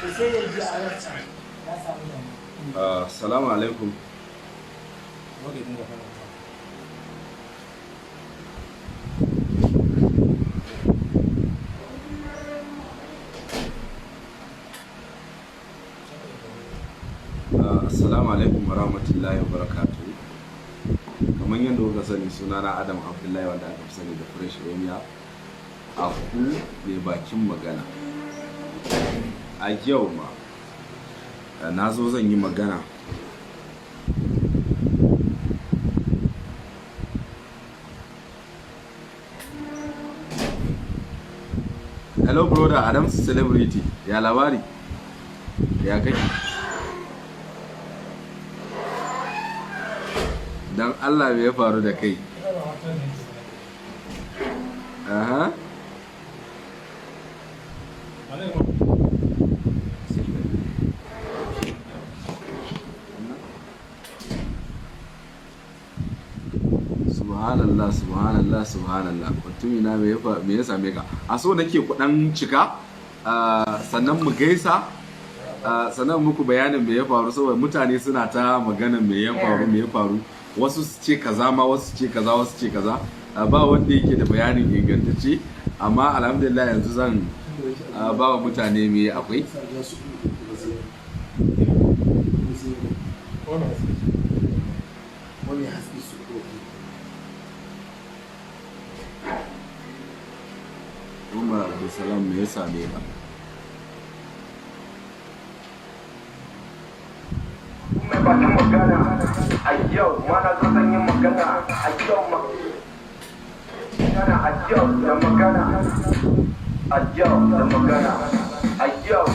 To sai ya ji a ransa ya samu damuwa. Assalamu alaikum. Assalamu alaikum warahmatullahi wabarakatuh. Kamar yadda kuka sani, sunana Adam Abdullahi, wanda aka fi sani da Fresh Emia a ku mai bakin magana. A yau ma na zo zan yi magana. Hello brother Adams Celebrity, ya labari? Ya kake? Dan Allah, me ya faru da kai? Aha. Subhanallah, subhanallah, subhanallah. Mutumi na, me ya same ka? A so nake kudan cika, sannan mu gaisa, sannan muku bayanin me ya faru, saboda mutane suna ta maganan me ya faru, me ya faru. Wasu su ce kaza ma, wasu su ce kaza, wasu su ce kaza. Ba wanda yake da bayanin ingantacce, amma alhamdulillah yanzu zan ba wa mutane me akwai. Wani haske su ɗauki. Umar Abdulsalam, me ya same ka? Mai bakin magana, a yau ma na zo zan yi magana. A yau magana, a yau da magana, a yau da magana, a yau.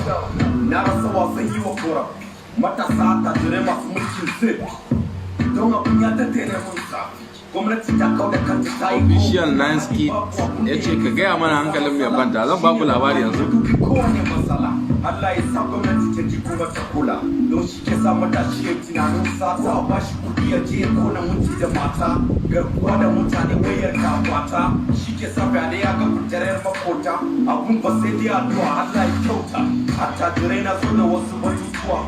Na rasa wasan yi wa korafi. Matasa, attajirai, masu mulkin zai don abin ya tattare mun zafi. Gwamnati ta kau da kanta, ta yi Official Nanski ya ce ka gaya mana, hankalin mai kwanta. Zan ba ku labari yanzu. Dubi kowane matsala. Allah ya sa gwamnati ta ji kuma ta kula, don shi ke sa matashi ya tunanin sata, a bashi kuɗi ya je ya kona miji da mata, garkuwa da mutane, wayar kwata, shi ke sa fyaɗe, ya ga fitarar makota. Abun ba sai dai addu'a, Allah ya kyauta. Attajirai, na zo da wasu batutuwa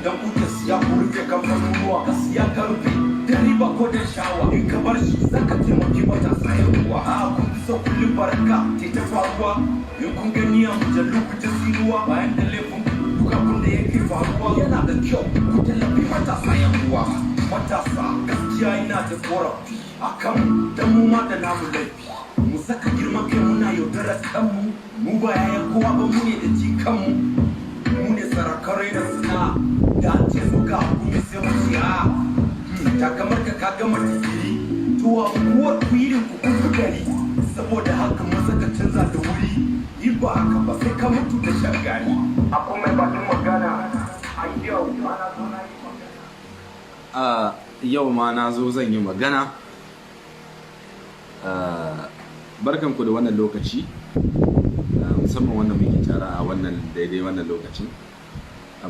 don kuke siya ku rufe kamfanonuwa. Ka siya ka rufe da riba ko da shawa, in ka bar shi zaka taimaki matasa yan uwa. A kun fi so kullum baraka ce ta faruwa. In kun gani a mujallu ku ta sinuwa bayan da laifin duk abin da yake faruwa. Yana da kyau ku tallafi matasa yan uwa. Matasa, gaskiya ina da korafi akan dan mu ma da namu laifi. Mu saka girman kai, muna yaudarar kanmu. Mu ba yayan kowa ba, mu ne da ji kanmu, mu ne sarakarai da suna da an ce su ga hukumi sai mu ce a takamar ka gama digiri. To a unguwar ku irin ku kun fi gari. Saboda haka maza ka canza da wuri, in ba haka ba sai ka mutu da shagari. Akwai mai bakin magana, a yau ma na zo na yi magana. A yau ma na zo zan yi magana. Barkanku da wannan lokaci, musamman wannan muke tara a wannan daidai wannan lokacin.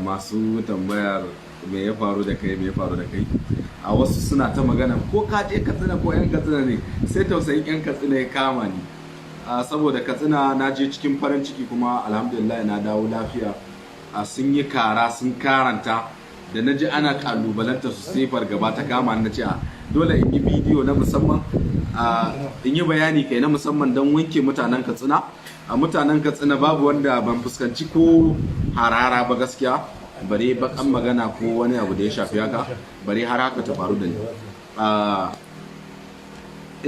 Masu tambayar me ya faru da kai, me ya faru da kai, a wasu suna ta magana ko ka je Katsina ko yan Katsina ne. Sai tausayin yan Katsina ya kama ni, saboda Katsina na je cikin farin ciki, kuma alhamdulillah na dawo lafiya. Sun yi kara, sun karanta da na ji ana kalubalanta su, sai fargaba ta kama ni. Na ce a dole in yi bidiyo na musamman, in yi bayani kai na musamman don wanke mutanen Katsina. A mutanen Katsina babu wanda ban fuskanci ko harara ba gaskiya, bare bakan magana ko wani abu da ya shafi haka, bare har haka ta faru da ni.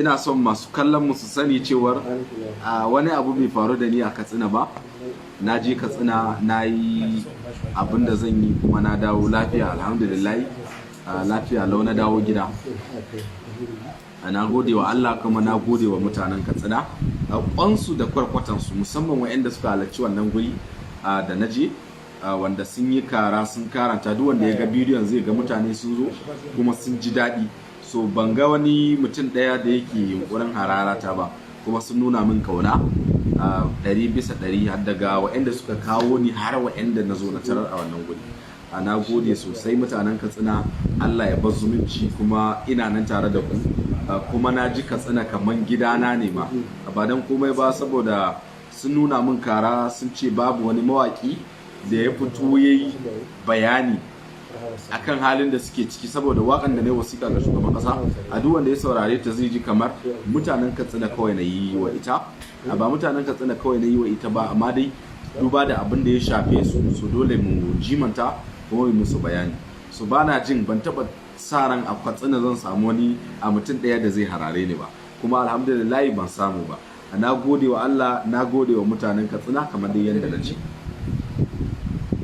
Ina son masu kallon mu su sani cewar wani abu bai faru da ni a Katsina ba. Na je Katsina, na yi abin da zan yi, kuma na dawo lafiya, alhamdulillah. Lafiya lau na dawo gida. Na gode wa Allah, kuma na gode wa mutanen Katsina, kwansu da kwarkwatansu, musamman waɗanda suka halarci wannan guri da na je, wanda sun yi kara, sun karanta. Duk wanda ya ga bidiyon zai ga mutane sun zo kuma sun ji daɗi. So ban ga wani mutum ɗaya da yake yunkurin hararata ba, kuma sun nuna min kauna 100%, har daga waɗanda suka kawo ni har waɗanda na zo na tarar a wannan guri. Na gode sosai, mutanen Katsina. Allah ya bar zumunci, kuma ina nan tare da ku. Kuma na ji Katsina kaman gidana ne ma, ba don komai ba saboda sun nuna min kara, sun ce babu wani mawaki. da ya fito ya yi bayani akan halin da suke ciki, saboda wakan da na yi wasiƙa ga shugaban ƙasa, a duk wanda ya saurare ta zai ji kamar mutanen Katsina kawai na yi wa ita. A ba mutanen Katsina kawai na yi wa ita ba, amma dai duba da abin da ya shafe su, su dole mu jimanta kuma mu musu bayani. Su ba na jin ban taɓa sa ran a Katsina zan samu wani a mutum ɗaya da zai harare ni ba, kuma alhamdulillah ban samu ba. Na gode wa Allah, na gode wa mutanen Katsina. Kamar dai yadda na ce,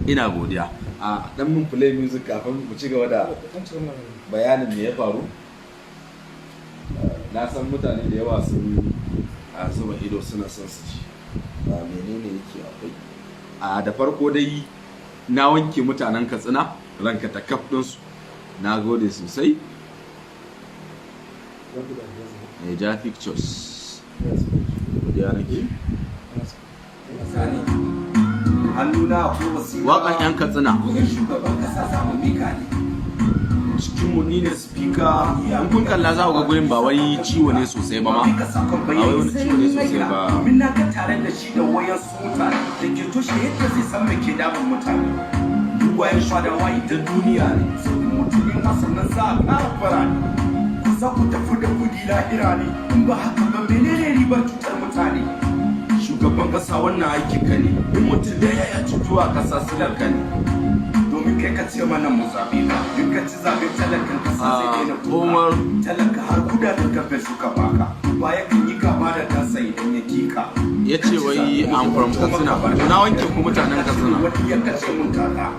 ina godiya. A dan mun play music kafin mu ci gaba da bayanin me ya faru. Na san mutane da yawa sun a zuba ido suna son su ci menene yake akwai. A da farko dai na wanke mutanen Katsina ranka ta kaf ɗinsu. Na gode sosai. Naija Pictures, godiya nake. Hannuna akwai wasiƙa. Waƙan 'yan Katsina. Gurin shugaban kasa za mu mika ne. Cikin mu ni ne speaker. In kun kalla za ku ga gurin ba wai ciwo ne sosai ba ma. Mika sakon Ba wai bayani wani sai ciwo ne mun sosai aika. ba. Domin na ga tare da shi da wayan su mutane da ke toshe yadda zai san me ke damun mutane. Mugayen fadawa idan duniya ne, sai kun mutu ne ma sannan za a ƙara fara ne. Ku za ku tafi da kudi lahira ne, in ba haka ba menene ribar cutar mutane? Shugaban kasa, wannan aikin ka ne. In mutum daya ya cutu a kasa, silar ka ne. Domin kai ka ce mana mu zaɓe ka, in ka ci zaɓe talakan kasa zai daina kuka. Umar. Talaka har kudaden kafe suka baka, baya kan yi gaba da kansa idan ya kika. Ya ce wai I'm from Katsina. Na wanke ku mutanen Katsina. Wani ya kace mun kaka.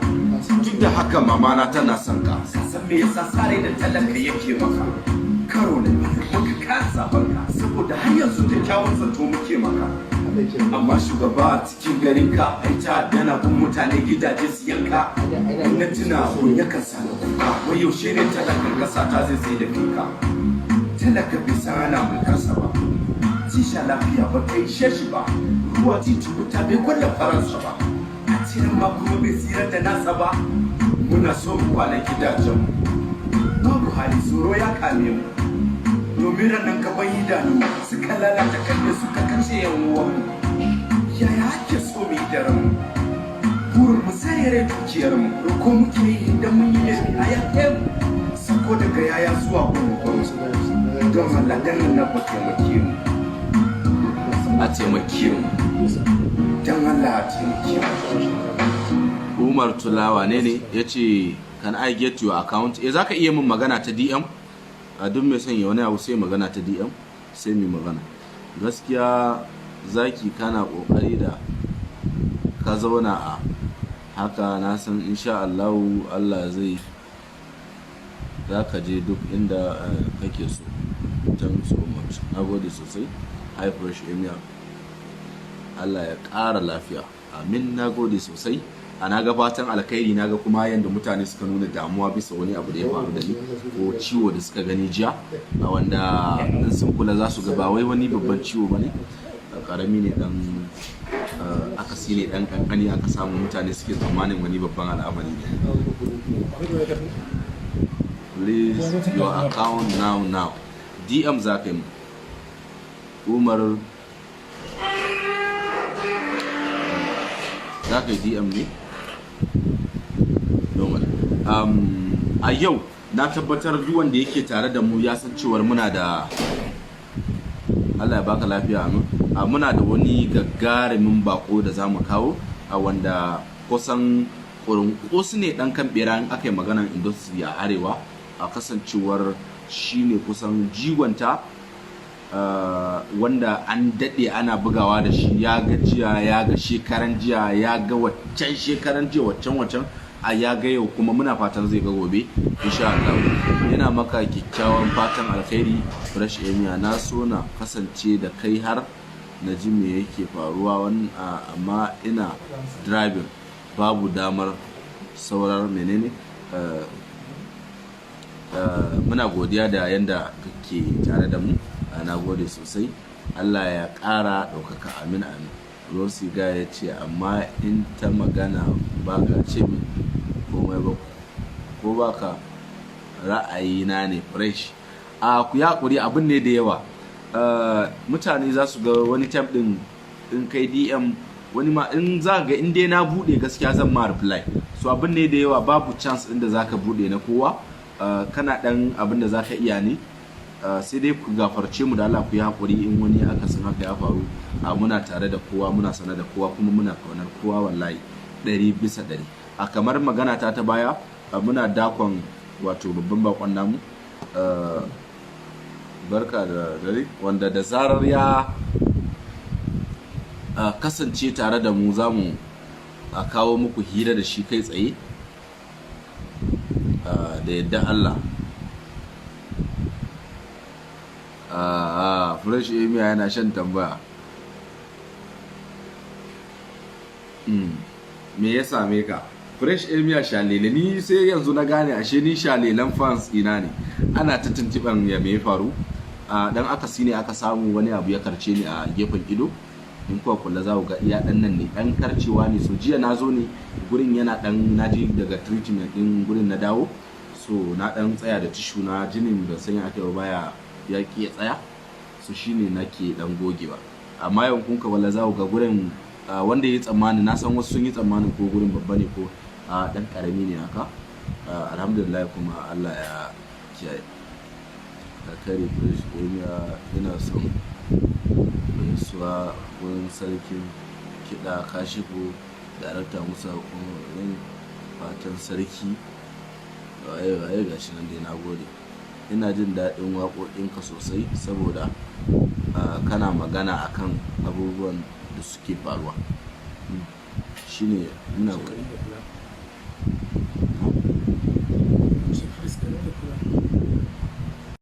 Duk da haka mamana tana son ka. Ka san me yasa sare da talaka yake maka? Karo na biyu muka kasa banka saboda har yanzu kyakkyawan zato muke maka. Amma shugaba, a cikin garinka ai ta dana bin mutane gidaje su yanka. Na tuna abun yakan sa na kuka. Wai yaushe ne talakan kasa ta zai sai da fika? Talaka bai san ana mulkarsa ba. Tisha lafiya ba ta ishe shi ba, ruwa, titi, wuta bai kwalla faransa ba, a cikin ma kuma bai tsira da nasa ba. Muna so mu kwana gidajenmu, babu hali, tsoro ya kame mu, domin ranar gaban idanu suka lalata kalle, suka kashe yan uwanmu. Yaya ake so mu yi da ranmu? Burin mu sayare dukiyar mu, roko muke yi, idan mun yi laifi a yaƙe mu. Sako daga yaya zuwa gurin, don Allah dan Allah taimake mu. A taimake mu. Don Allah a taimake mu. Umar Tulawa ne ya ce, "Can I get your account?" Eh, zaka iya min magana ta DM. A duk mai son ya wani abu sai magana ta DM, sai mu magana. Gaskiya zaki, kana kokari da ka zauna a haka. Na san insha Allah Allah zai za ka je duk inda kake so. Thanks so much. Na gode sosai. Hi Fresh Emir, Allah ya ƙara lafiya, amin. Na gode sosai. A na ga fatan alkhairi, na ga kuma yadda mutane suka nuna damuwa bisa wani abu da ya faru da ni ko ciwo da suka gani jiya, a wanda in sun kula za su ga ba wai wani babban ciwo ba ne, karami ne, dan akasi ne dan kankani aka samu, mutane suke tsammanin wani babban al'amari ne. Please, your account now now. DM za ka yi mu. Umar, za ka yi DM ne normal. A yau na tabbatar duk wanda yake tare da mu ya san cewar muna da, Allah ya baka lafiya, amin. Muna da wani gagarumin bako da za mu kawo, a wanda kusan ƙurunƙusu ne ɗan kan bera in aka yi maganar industry a arewa, a kasancewar shi ne kusan jigonta, wanda an daɗe ana bugawa da shi. Ya ga jiya, ya ga shekaran jiya, ya ga waccan shekaran jiya, waccan waccan, a ya ga yau, kuma muna fatan zai ga gobe insha Allah. Yana maka kyakkyawan fatan alkhairi Fresh Emia. Na so na kasance da kai har na ji me yake faruwa amma ina driving, babu damar saurar menene. Muna godiya da yanda kake tare da mu. Na gode sosai. Allah ya ƙara ɗaukaka, amin amin. Rosi ga ya ce, amma in ta magana ba ka ce min komai ba, ko ba ka ra'ayina ne Fresh? A ku ya haƙuri, abin ne da yawa. Mutane za su ga wani tab ɗin in kai DM. Wani ma in za ga in dai na bude, gaskiya zan ma reply. So abin ne da yawa, babu chance inda zaka bude na kowa. Kana dan abin da zaka iya ne. Sai dai ku gafarce mu da Allah, ku yi hakuri in wani akasin haka ya faru. Muna tare da kowa, muna sanar da kowa, kuma muna kaunar kowa wallahi 100%. A kamar magana ta ta baya, muna dakon wato babban bakon namu, barka da dare, wanda da zarar ya kasance tare da mu, za mu kawo muku hira da shi kai tsaye da yadda Allah. Fresh Emia yana shan tambaya. Me ya same ka, Fresh Emia Shalele? Ni sai yanzu na gane ashe ni shalelan fans ina ne. Ana ta tuntuban ya me ya faru. Dan akasi ne aka samu, wani abu ya karce ni a gefen ido. In kuwa kula, za ku ga iya dan nan ne, dan karcewa ne. So jiya na zo ne gurin yana dan, naji daga treatment din gurin na dawo, so na dan tsaya da tissue na, jinin ban san ya aka yi ba, baya ya ki ya tsaya. So shine nake dan gogewa. Amma yau kun ka wala za ku ga gurin, wanda ya yi tsammani, na san wasu sun yi tsammanin ko gurin babba ne ko dan karami ne haka. Alhamdulillah, kuma Allah ya kiyaye ka kare. Fresh Emia, ina son gaisuwa wurin sarkin kiɗa Kashifu, darakta Musa, kuma fatan sarki waye waye, gashi nan dai. Na gode, ina jin daɗin waƙoƙinka sosai saboda kana magana akan abubuwan da suke faruwa. Shine muna gode.